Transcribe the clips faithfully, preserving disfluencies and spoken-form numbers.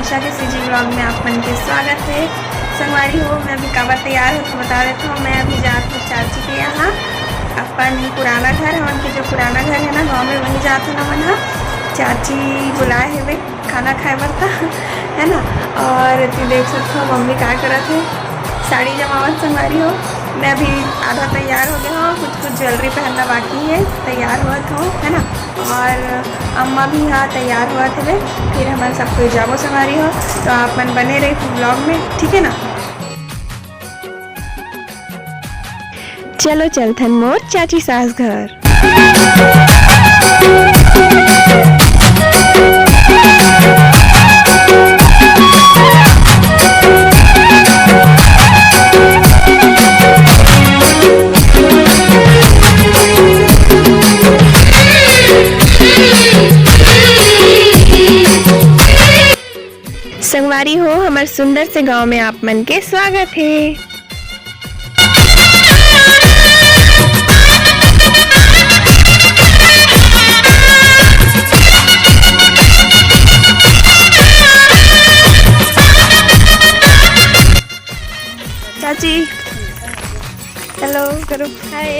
निशा के CG blog में आप मन के स्वागत है। संगवारी हो, मैं अभी काबर तैयार होके बता देता हूँ, मैं अभी जात हूँ चाची के यहाँ, अपन पुराना घर, हमन के जो पुराना घर है ना गाँव में, वहीं जात हूँ ना मन ह। चाची बुलाए हेवे खाना खाए बर था, है ना। और तू देख सकते हो मम्मी का करत है, साड़ी जमावत संगवारी हो। मैं अभी आधा तैयार हो गया हूँ, कुछ कुछ ज्वेलरी पहनना बाकी है, तैयार हुआ था, है ना। और अम्मा भी यहाँ तैयार हुआ थे, फिर हमन सब कोई जाबो संगवारी हो। तो आप मन बने रहे ब्लॉग में, ठीक है ना। चलो चलथन मोर चाची सास घर। संगवारी हो, हमर सुंदर से गांव में आप मन के स्वागत हे। चाची, हेलो करो। हाय।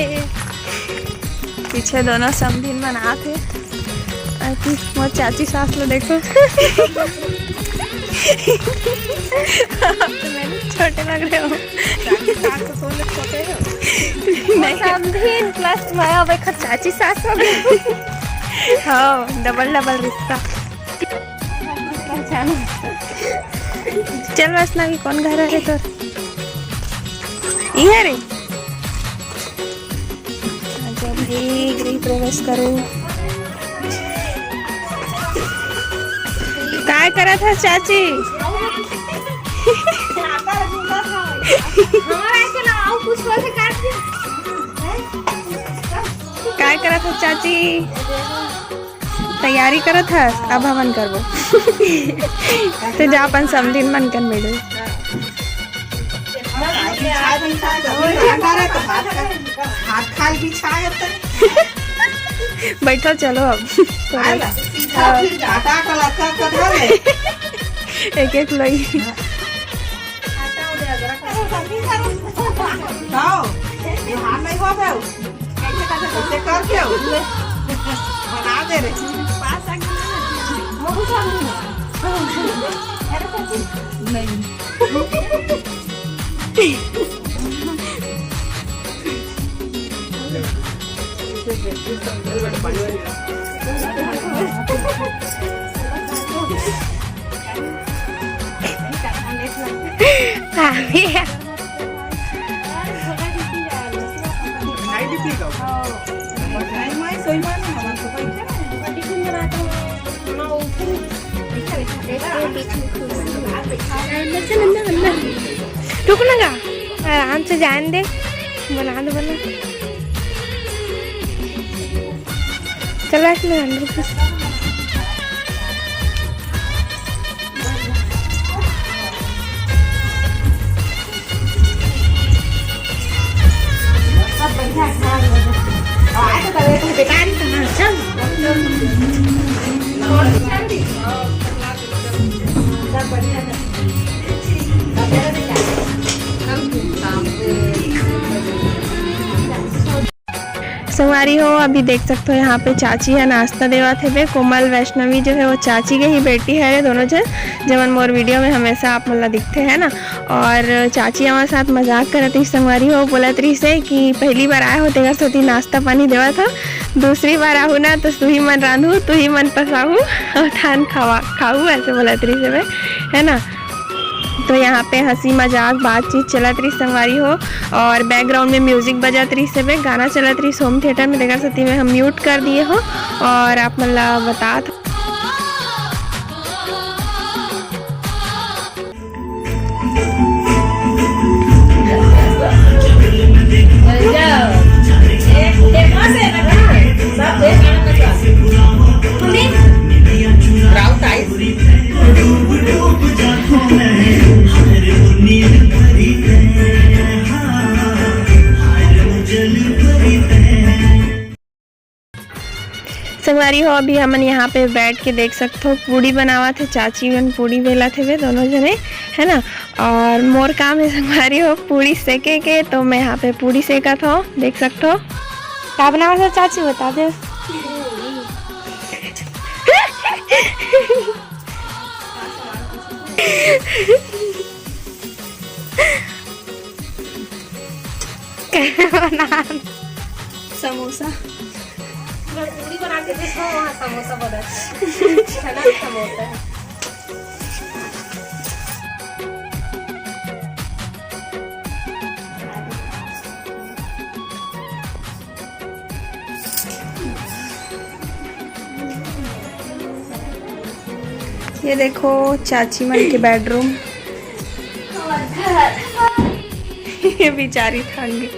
पीछे दोनों समधिन मन आत हे। अति मोर चाची सास लो देखो। आप तो मैंने छोटे लग रहे हो। चाची सास तो तोले छोटे हो। नहीं। समधिन प्लस मैं अब एक चाची सास हो गई। हाँ, डबल डबल रिश्ता। चल वैष्णवी, कौन घर है तोर? इहे रे। जल्दी गृह प्रवेश करो। काय करत हस चाची? काय करत हस चाची? तैयारी करत हस, अब हमन करबो। तो जा अपन समधिन मन कन मिले। हाथ खाल बिछाए तो। बैठो, चलो अब। एक एक लोई। खाओ, ये हाथ नहीं हुआ। ऐसे करके बना दे रहे। नहीं। रुक ना गा, आराम से जान दे, बना दो, बना। चल, बैठ ना, रुक। सब बढ़िया है। और आज तो तबीयत बेकार ही था ना, चल। सब बढ़िया है। संगवारी हो, अभी देख सकते हो यहाँ पे चाची है नाश्ता देवत हेबे। कोमल वैष्णवी जो है वो चाची के ही बेटी है, दोनों जन जमन मोर वीडियो में हमेशा आप मन ला दिखते हैं ना। और चाची हमारे साथ मजाक करत रही संगवारी हो, बोलत रही से कि पहली बार आए हो तेकर सेती नाश्ता पानी देवत हो, दूसरी बार आहू ना तो तुही मन रांधू, तुही मन पसाहू और थान खावा खाऊ, ऐसे बोलत रही से, है ना। तो यहाँ पे हंसी मजाक बातचीत चलत रही संगवारी हो, और बैकग्राउंड में म्यूजिक बजत रही से, गाना चलत रही होम थिएटर में, तेकर सेती में हम म्यूट कर दिए हो। और आप मन ला बतात संगवारी हो, अभी हमन यहाँ पे बैठ के देख सकथो, पूड़ी बनावत हे, चाची मन पूड़ी बेलत हेवे दोनों जने, है ना। और मोर काम है संगवारी हो पूड़ी सेके के, तो मैं यहाँ पे पूड़ी सेकत हो, देख सकथो। का बनावत हे चाची, बता दे। बना समोसा। पूरी बना के देखो, वहाँ समोसा बना। है ना, समोसा। ये देखो चाची मन के बेडरूम। ये बेचारी थक गे।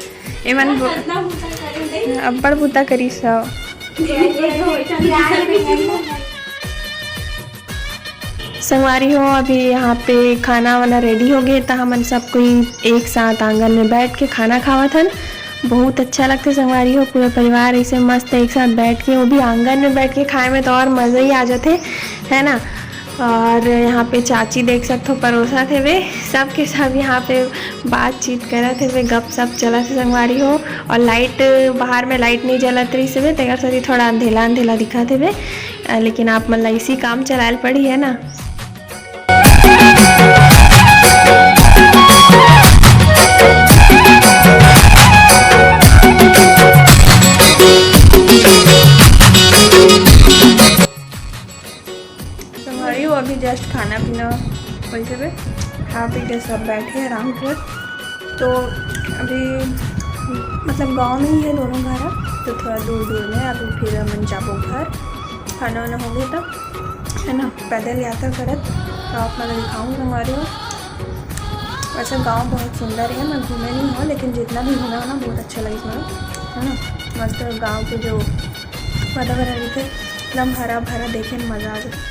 एमन बु-, अब्बड़ बुता करिस हव। संगवारी हो, अभी यहाँ पे खाना वाना रेडी हो गए, त हमन सब कोई एक साथ आंगन में बैठ के खाना खावत हन। बहुत अच्छा लगथे संगवारी हो, पूरा परिवार ऐसे मस्त एक साथ बैठ के, वो भी आंगन में बैठ के खाए में तो और मज़ा ही आ जाथे, है ना। और यहाँ पे चाची देख सकथो परोसत हेवे, सब के सब यहाँ पे बातचीत करत हेवे, गपशप चलत हे संगवारी हो। और लाइट, बाहर में लाइट नहीं जलत रहिस हेवे, तेकर सेती थोड़ा अंधेला अंधेला दिखत हेवे, अ, लेकिन आप मन ला इसी काम चलायल पड़ी, है ना। संगवारी हो, अभी just खाना पीना वैसे भी खा पी के सब बैठे आराम से। तो अभी मतलब गांव में ही है दोनों घर, तो थोड़ा दूर दूर में। अभी फिर हमन जाबो घर, खाना वाना हो गया तब, है ना, पैदल यात्रा करत। तो आप मन दिखाऊँ संगवारी हो। वैसे गांव बहुत सुंदर है, मैं घूमे नहीं हूँ, लेकिन जितना भी घूमे हो ना, बहुत अच्छा लगिस मोला, है ना। मस्त गांव के जो वातावरण रहिथे, एकदम हरा भरा, देखे में मजा आ जाए।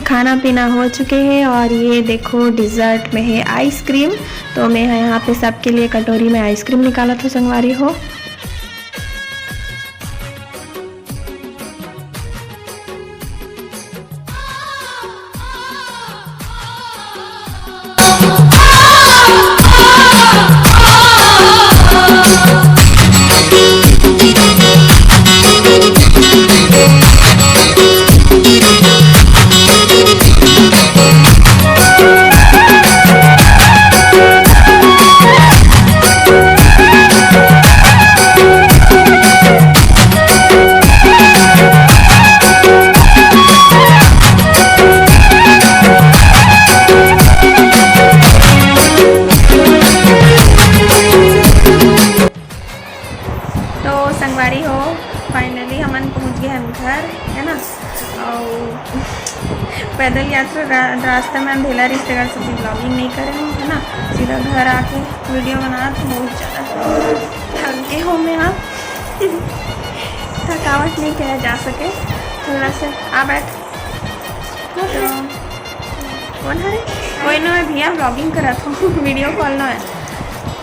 खाना पीना हो चुके हैं और ये देखो dessert में है आइसक्रीम। तो मैं यहाँ पे सबके लिए कटोरी में आइसक्रीम निकालत हूँ संगवारी हो। तो संगवारी हो, finally हमन पहुंच गए हन घर, है ना। और पैदल यात्रा रा-, रास्ता में अंधेला रहिस, तेकर सेती vlogging नहीं करे हूँ, है ना। सीधा घर आके video बनात हूँ। बहुत ज़्यादा थक गए हो मैं, हाँ। थकावट नहीं कहा जा सके। थोड़ा सा आ बैठ। तो कौन हरे? कोई ना, मैं भैया vlogging करत हूँ, video call ना है।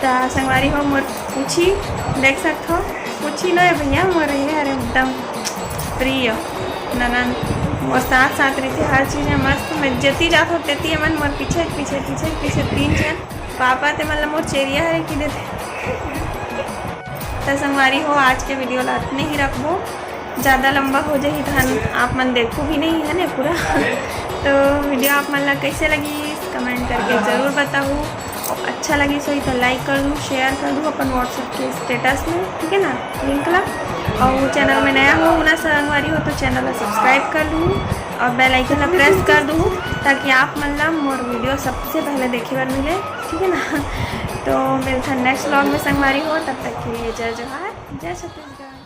त संगवारी हो, मोर पूछी देख सकत हो, पूछी ना है भैया, मोर ये हरे एकदम प्रिय ननन, मोर साथ साथ रहिथे हर चीज में मस्त। मैं जेती जात हो तेती एमन मोर पीछे पीछे पीछे पीछे तीन झन। पापा ते मतलब मोर चेरिया हरे कि देते। त संगवारी हो, आज के video ला अतने ही रखबो। ज़्यादा लंबा हो जाही, तहन आप मन देखो भी नहीं, है ना, पूरा। तो video आप मन ला कैसे लगिस, comment करके ज़रूर बताहू। और अच्छा लगिस होही तो like कर दू, share कर दू अपन WhatsApp के status में, ठीक है ना, link ला। और channel में नया हो ना संगवारी हो, तो channel ला subscribe कर लू और bell icon ला press कर दू, ताकि आप मन ला मोर video सबसे पहले देखे बर मिले, ठीक है ना। तो मिलथन next vlog में संगवारी हो, तब तक के लिए जय जोहार, जय छत्तीसगढ़।